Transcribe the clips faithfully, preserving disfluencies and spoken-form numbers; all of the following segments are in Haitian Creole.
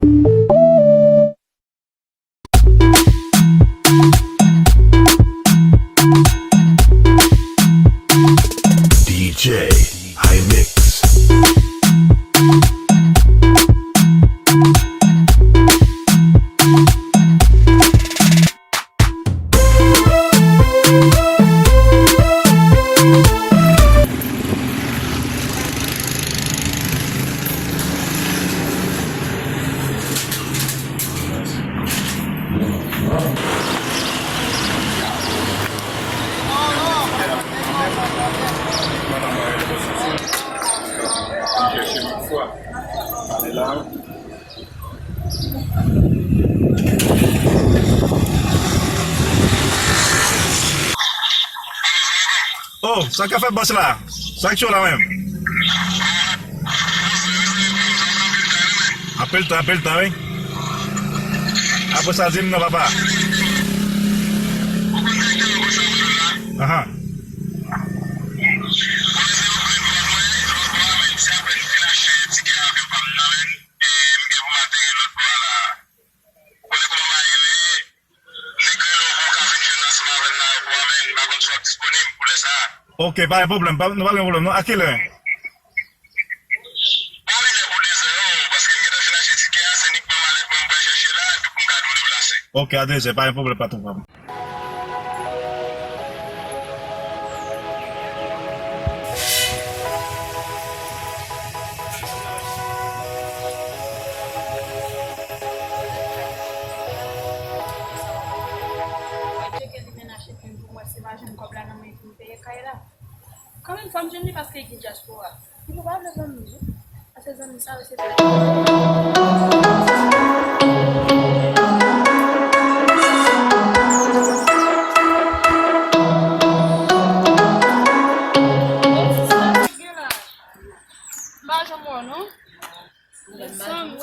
D J High Mix. Oh, sa k ap fèt bòs la? Sa k cho la menm? Anpil tan, anpil tan, wi. Apre sa, di m non, papa. Ahan. Konnen kòman bagay yo ye, nèg rele w pou w ka vin jwenn ansanm avè m nan ayewopò a, men m pa konn si w ap disponib pou lè sa a. Ok, pa gen pwoblèm, pa, nou pa gen pwoblèm, non. A kilè? Bon, li lè pou de zè, o, paske m gentan fin achte tikè a, se nik ban malèt mwen m pral chèche la, epi pou m ka tou deplase. Ok, a de zè, pa gen pwoblèm, patwon pa m. Mwen tcheke li menm achte fim pou mwen, se pa jwenn kòb la nan men pou m peye kay la. Kanmenm, fò m jwenn li paske li gen dyaspora. Li pou pa vle ban m li, wi. Paske zanmi sa yo se M pa janm wè w, non. Zanmi.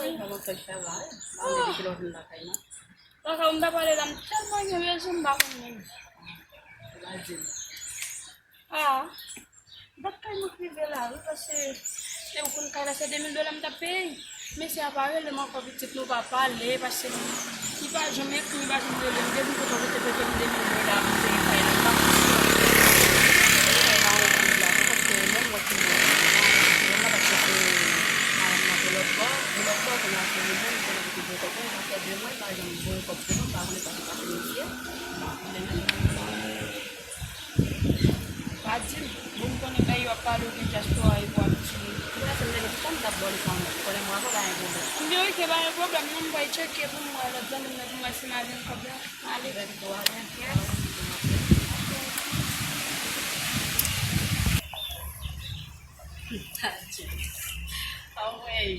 Kaka, m ta pale la, m tèlman gen rezon, m pa konn menm. Ah, dat kay mwen k rive la, wi, paske lè ou konn kay la, se de mil dola m t ap peye. Mesye a pa rele m ankò, pitit, nou pa pale, paske li pa janm ekri, li pa janm rele m. Depi kote w rete, prete m de mil dola pou m peye kay la, m pa konn si w ap peye kay la, m pa konn si w ap peye kay la, paske lè m wè ki moun, lè m pa t chèche madanm nan pou lòt bò, pou lòt bò, kounye a se li menm, kounye a ki voye kòb pou mwen, sa fè de mwa, li pa janm voye kòb pou mwen, m pa konnen sa ki pase mesye. Pa di m, bon, m konnen bagay yo ap pale, ou gen dyaspora, epi w ap di m. Mwen se m te gen tout tan m t ap ba w li kanmenm. Konnen mwen avè w pa gen pwoblèm. Ebyen, oke, pa gen pwoblèm, non, m pral tcheke pou m wè lòt zanmi m nan, pou m wè si m a jwenn kòb la. Ale. Rèd tou, ale. Yes. Adje. Anmwey.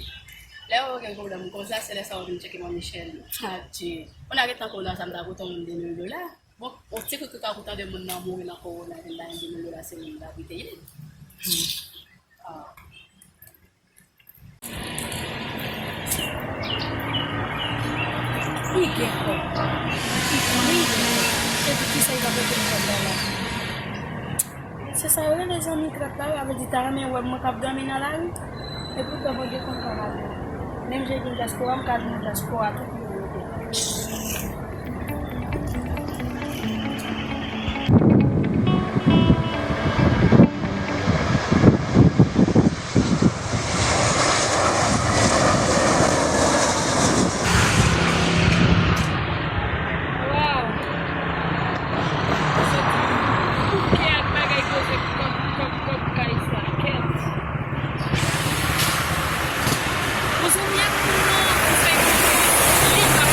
Lè w gen pwoblèm konsa, se lè sa w vin tcheke Manmi Sherline. Adje. Ou nan gen tan konsa, m ta pote yon moun de mil dola. Bon, yon ti krik ka koute de moun nan mouri nan kowona, vin ba yon de mil dola, se moun ta kite li. Ah. Li gen kòb. Li konnen li gen kòb. Epi kisa li ka pote l kòb la la? Se sa yo rele zanmi trèt la, sa vle di ta renmen wè mwen k ap dòmi nan lari. Epoutan Bondye konn sa m ap di. Menm jan gen dyaspora, m ka di nou dyaspora tou pou yo rete. Waw! Soti bouke ak bagay koze kòb, kòb, kòb kay sa, kèt. Yon zanmi ak moun nan, pou fè yon li pa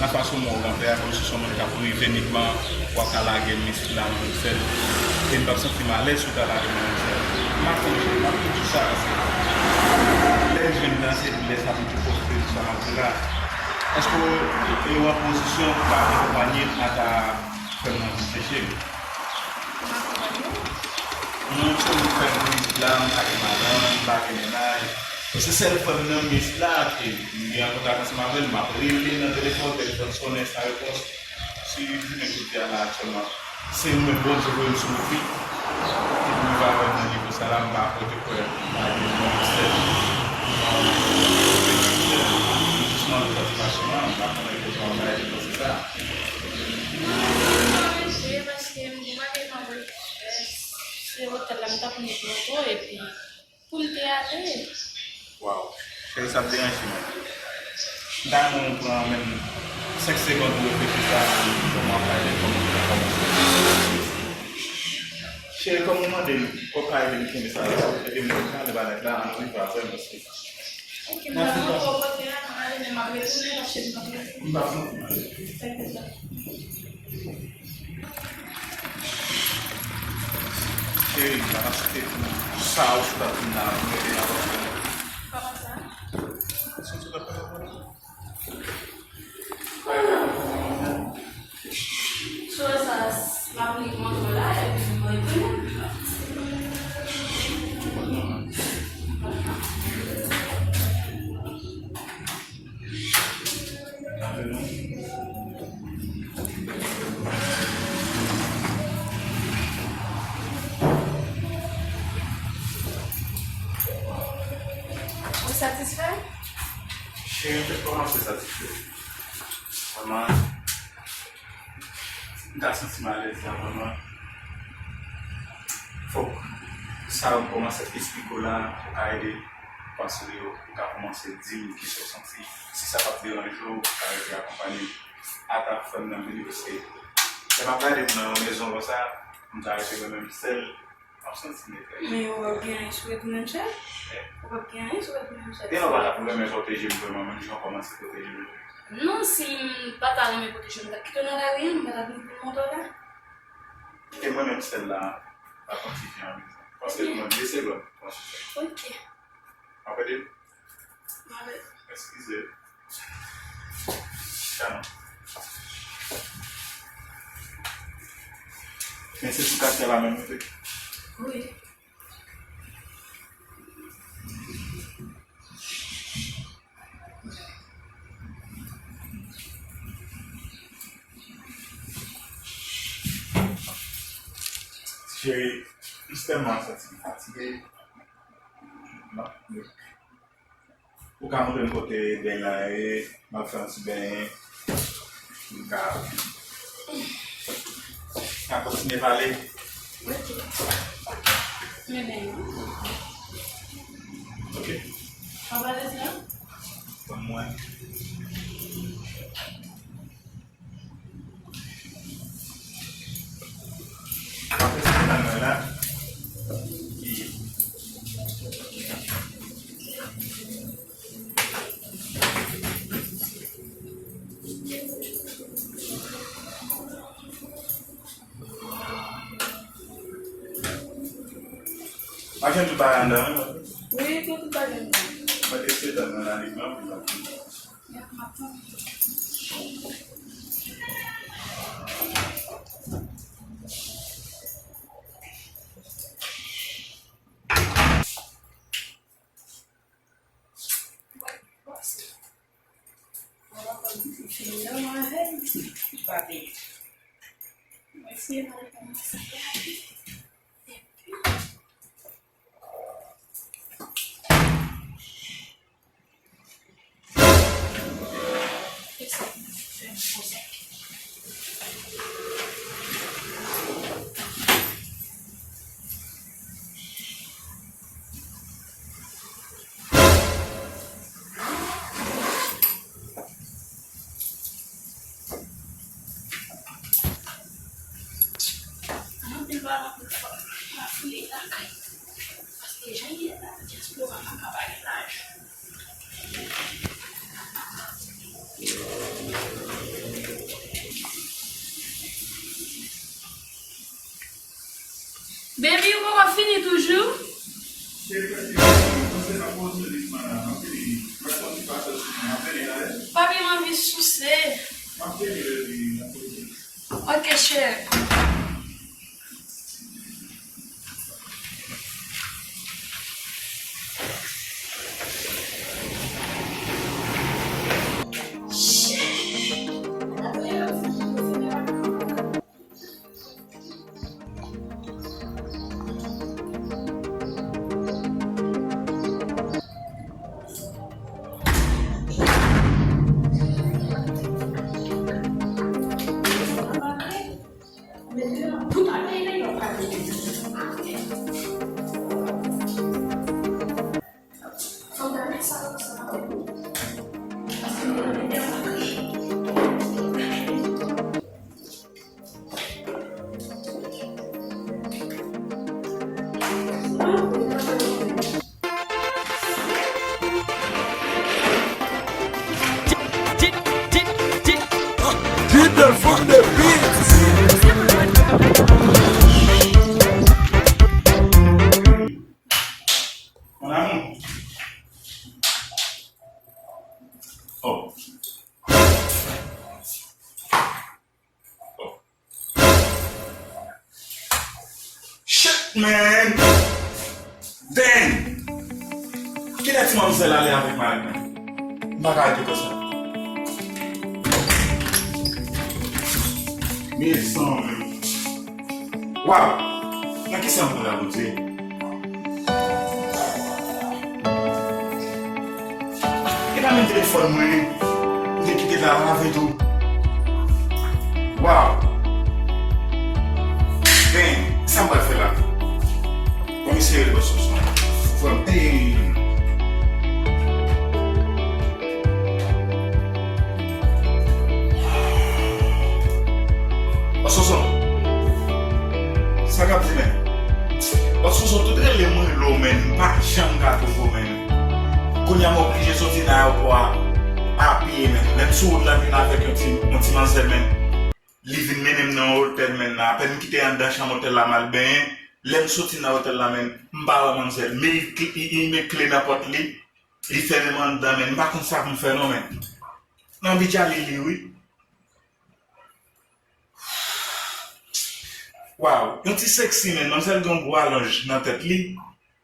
Nan fason mwen w rantre a, kòmsi se yon moun k ap rive nikman, w ap ka lage m isit la, mwen menm sèl. E m p ap santi m alèz si w ta lage m, mwen menm sèl. M ap konn, m ap konn di sa, paske lè m jwenn nan, se lè sa pou m te poste sou sa m ap di la. Èske w, e w an pozisyon pou w ta akonpanye m ata frè m nan vin chèche m? M akonpanye w? Non, se yon frè m ki isit la, m pa gen madanm, m pa gen mennaj. Se sèl frè m nan m gen isit la, ke m gen an kontak ansanm avè l, m ap rele nan telefòn, telefòn sonnen san repons. Si jounen jodi a la aktyèlman, se mwen Bondye voye m sou wout li, epi m pa wè m nan nivo sa la, m pa kote kwè m pa gen yon sèl. M jis mande satisfaksyon an, m pa konnen kote w ap bay reponse sa. Non, non, non, se paske m gen bagay m anvoye fè, se otèl la m t ap met moto, epi pou l te ale. Waw, cheri, sa ap deranje m anpil. M ta renmen w pran menm senk segonn pou reflechi sa, kòman w ap pale, kòman w ap kòmanse. Cheri, kòm ou mande m, kòm w pa ede m kenbe sa, ede m pale pa nèt la, ann rive avè m, paske. Ok, m pral montre w kote a, m ale, men m ap retounen, paske m p ap retounen. M p ap montre w. Tèt pèt la. Cheri, m pa site pou sa ou sot ap di m la, pou mete nan pòch mwen. Kòman sa? Sa ou sot ap pale pou mwen? Sou sa, m ap li kont mwen la, epi m retounen. Ou satisfè? Cheri, m te kòmanse satisfè. Vrèman, m ta santi m alèz la, vrèman. Fòk sa yo kòmanse eksplike w la, pou ka ede pase yo, pou ka kòmanse di m kisa w santi. Si sa p ap deranje w, pou ka rete akonpanye m. Ata frè m nan vini, paske lè m ap gade m nan yon mezon konsa, m ta rete mwen menm sèl, m ap santi m etranje. Men ou p ap gen anyen si w retounen m sèl? Ou p ap gen anyen si w retounen m sèl? Gen lè w pa t ap renmen pwoteje m vrèman, menm jan w kòmanse pwoteje m. Non, si m pa ta renmen pwoteje w, m t ap kite w nan lari a, m pa t ap vin pou m montre w la. Kite mwen menm sèl la, pa kontinye anvizaje. Paske pou mwen, de segonn, pran sou sa. Ok. W ap ede m? M ap ede. Eskize. Chanon. Men se sou kaktè la menm, wi. Wi. Cheri, m tèlman santi m fatige. Non, ou ka montre m kote beny la ye, m ap fè yon ti benyen. M ka, ka kontinye pale. Ok. Men beny la. Ok. W ap alèz la? Ban mwen. Machann tout bagay anndan, wi. Wi, tout bagay anndan. Mwen te eseye tann nan lavi mwen, pou mwen. Anpil paran pou fò pa fouye lakay. Paske jan l ye la, dyaspora pa ka pa gen lajan. Baby, ou poko fini toujou? Papi, m anvi souse. Ok, cheri. Peter from the beats. Mon amour. Oh. Oh. Shit, man! Damn! Kilè ti manmzèl ale avèk mari mwen? M pa ka rete konsa. Mezanmi. Waw! Nan kisa m pran la, Bondye? E pa menm telefòn mwen, m te kite la avè tou. Waw! Ben, sa m pral fè la? Bon, mesye, rele bòs Sonson. Frè m, hey! Bòs Sonson. Sa k ap di, men? Bòs Sonson, tout rele m, rele w, men m pa janm ka twouve w, men. Kounye a m oblije soti nan ayewopò a, a pye, men. Lè m sou wout la, m vin avèk yon ti, yon ti manzè, men. Li vin mennen m nan yon otèl, men, nan apèn m kite anndan chanm otèl la, m al benyen. Lè m soti nan otèl la, men, m pa wè manzè. Men li kle, li, li met kle nan pòt li. Li fèmen m anndan, men, m pa konn sa pou m fè non, men. M anvi djale li, wi. Waw, yon ti seksi, men. Manzèl gen yon gwo alonj nan tèt li.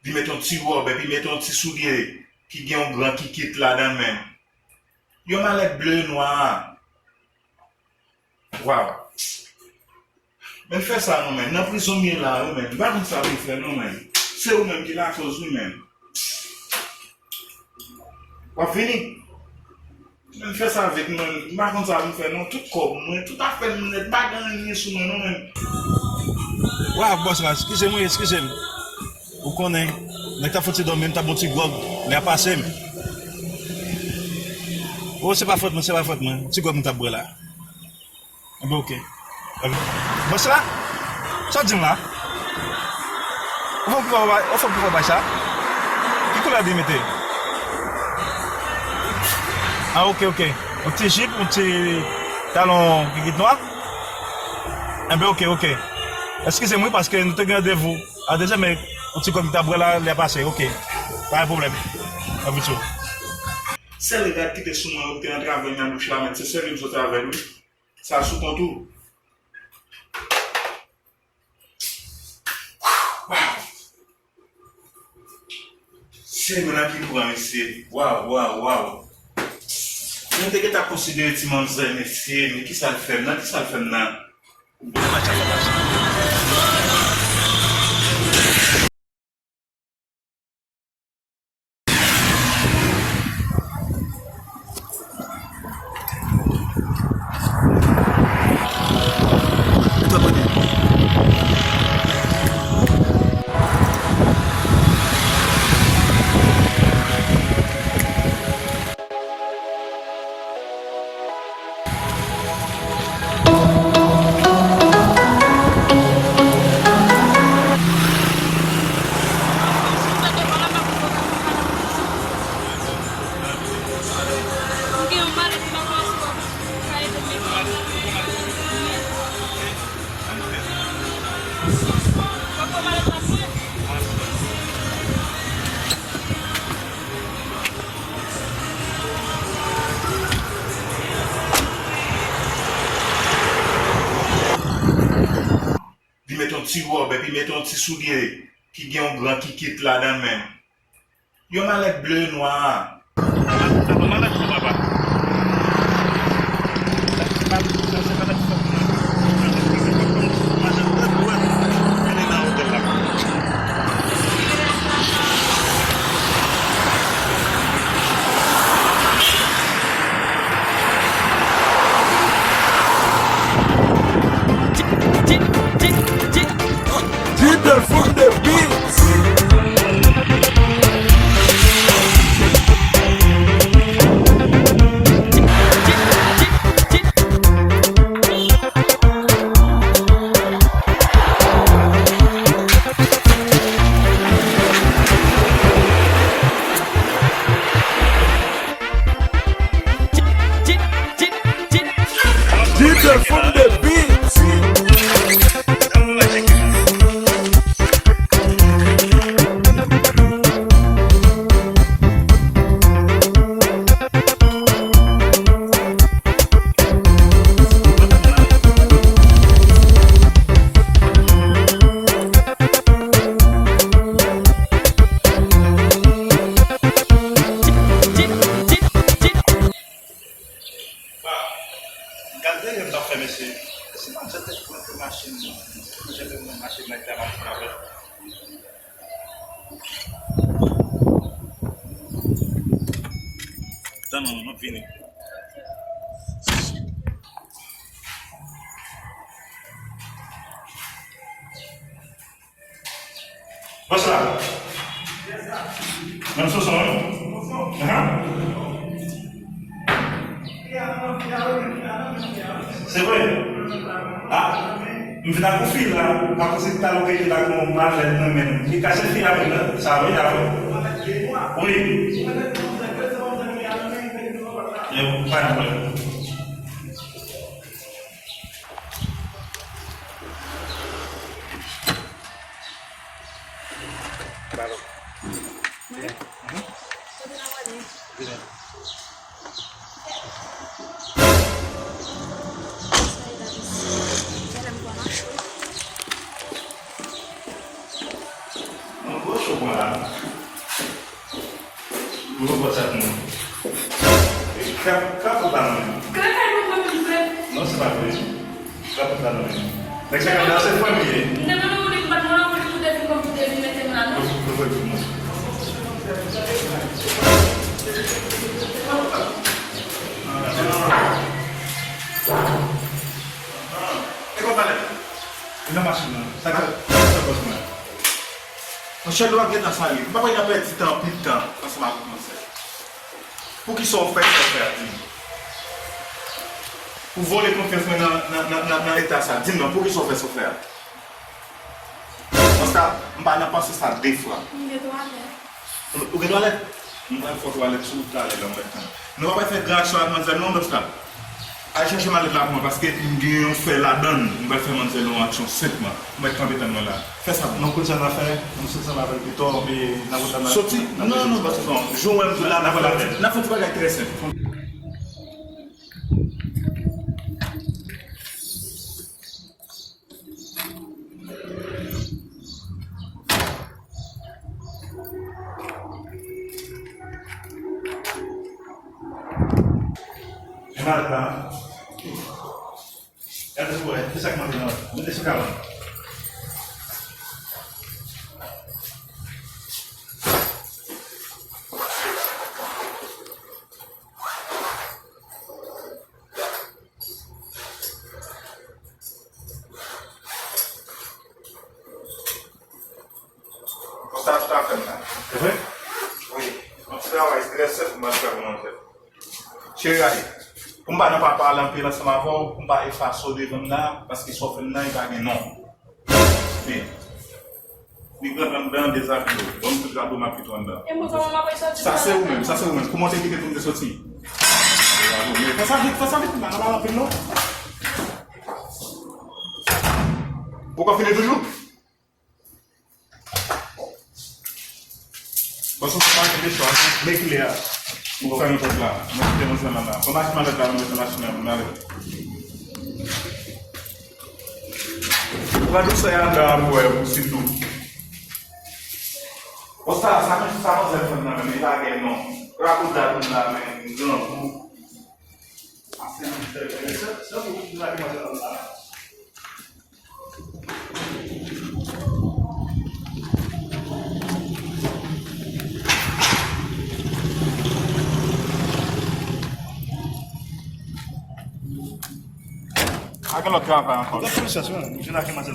Li met yon ti wòb, epi met yon ti soulye ki gen yon gran kikit ladan l, men. Yon malèt ble nwa. Waw. Men fè sa non, men. Nan prizon m ye la, wi, men. M pa konn sa pou m fè non, men. Se ou menm ki lakòz, wi, men. W ap vini? Men fè sa vit, men. M pa konn sa pou m fè non. Tout kòb mwen, tout afè m nèt, m pa gen anyen sou mwen non, men. Waw, bòs la, eskize m, wi, eskize m. Ou konnen, nèg t ap fouti dòmi, m t ap bon ti gwòg, lè a pase m. O, se pa fòt mwen, se pa fòt mwen. Ti gwòg m t ap bwè la. Enben, oke. Bòs la? Sa w di m la? Ou fè m pou bay, ou fè m pou bay sa? Ki koulè li mete? Ah, oke, oke. Yon ti jip, yon ti talon kikit nwa? Enben, oke, oke. Eskize m, wi, paske nou te gen randevou a dezè, men yon ti gwòg m t ap bwè la, lè a pase, oke. Pa gen pwoblèm. Abitye. Sèl rad ki te sou mwen yo ki te antrave m nan douch la, men se sèl li m soti avè l, wi. Sa sou kont ou. Waw! Se mwen nan ki pran, mesye. Waw, waw, waw. Mwen te gentan konsidere ti manzè, mesye, men kisa l fè m nan? Kisa l fè m nan? Li met yon ti wòb, epi met yon ti soulye ki gen yon gran kikit ladan l menm. Yon malèt ble e nwa. Sa pa malèt non, papa. Sa se malèt fòk mwen. Malèt ble e nwa. Mete nan otèl la. Leader from the beats. Leader from the beats. Gad dèyè m t ap fè, mesye. Se pa jan tèt mwen fè machin nan. Se pa jan tèt mwen machin nan ki ta machin avè. Tann mwen, m ap vini. Bòs la. Menm Sonson, wi. Ahan. Se vre? Ah, m vin ak yon fi la, akoz talè w te di la gon malèt nan men m. Li kache fi a menm nan, sa vre, sa vre. Wi. E, pa gen pwoblèm. Mwen? Kote n ap ale? Mwen gwo cho pran la. Mwen konprann sa pou mwen. Krap, krap ou pa nan men. Kaka nou konn nou fè. Non, se pa vre. Krap ou pa nan men. Nèg sa k ap danse frè m li ye. M te mande ou li pou bat mwen, ou li pou te vin kòm pou te vin mete m la, non? Ou, ou, ou, ou, ou. E pa pale. Li nan machin nan. Sa k ap, sa k ap pase mwen? Monchè, lè w ap gentan sa ye. M pa kwè n ap pèdi tan, anpil tan, ansanm avèk manzè. Poukisa w fè sa w fè a, di m? Ou vòlè konfyans mwen nan, nan, nan, nan, nan eta sa. Di m non, poukisa w fè sa w fè a? Konsa, m pa nan panse sa de fwa. M gen twalèt. Ou gen twalèt? M pral fè twalèt sou ou talè lè m mèt tan. Nou pa pral fè gran aksyon ak manzè non, Dosta. Al chèche malèt la pou mwen, paske m gen yon fè ladan l. M pral fè manzè yon aksyon senpman. Ou mèt kanpe tann mwen la. Fè sa pou mwen. Non, kounye a n a fè, nou sot ansanm avè l pito, men nan wout la n a... Soti? Non, non, non, non. Jou w wè m la, n a fè, n a fè yon ti bagay trè senp. E malèt la. Gade pou wè, ki sa k manke nan, mete sou kabann. Konsa tout afè m la. Se vre? Wi. Yon ti travay trè senp m pral fè pou mwen fè. Cheri, gade. Pou m pa nan pa pale anpil ansanm avè w, pou m pa efase w devan m la, paske sa w fè m nan, li pa gen non. Men, li pran anndan dezabiye w. Ban m tout gado m ap kite w anndan. E mwen kòman m ap soti? Sa se ou menm, sa se ou menm. Kòman w te kite pou m te soti? Dezabiye w. Men fè sa vit, fè sa vit, m pa nan pale anpil non. Ou ka fini toujou? Bon, se pa yon kesyon, men kilè a? Ou fèmen pòt la. Mwen kite mwen sèlman la. Bon, machin nan la, mwen mete machin nan, mwen ale. Ou ka dousè anndan a pou wè, pou si dou. Bon, sa, sa, men sa manzè fè nan men, li pa gen non. Rakout la, tout la, men, grangou. A gen lòt travay ankò. Lòt solisyon, wi, m jwenn ak manzè.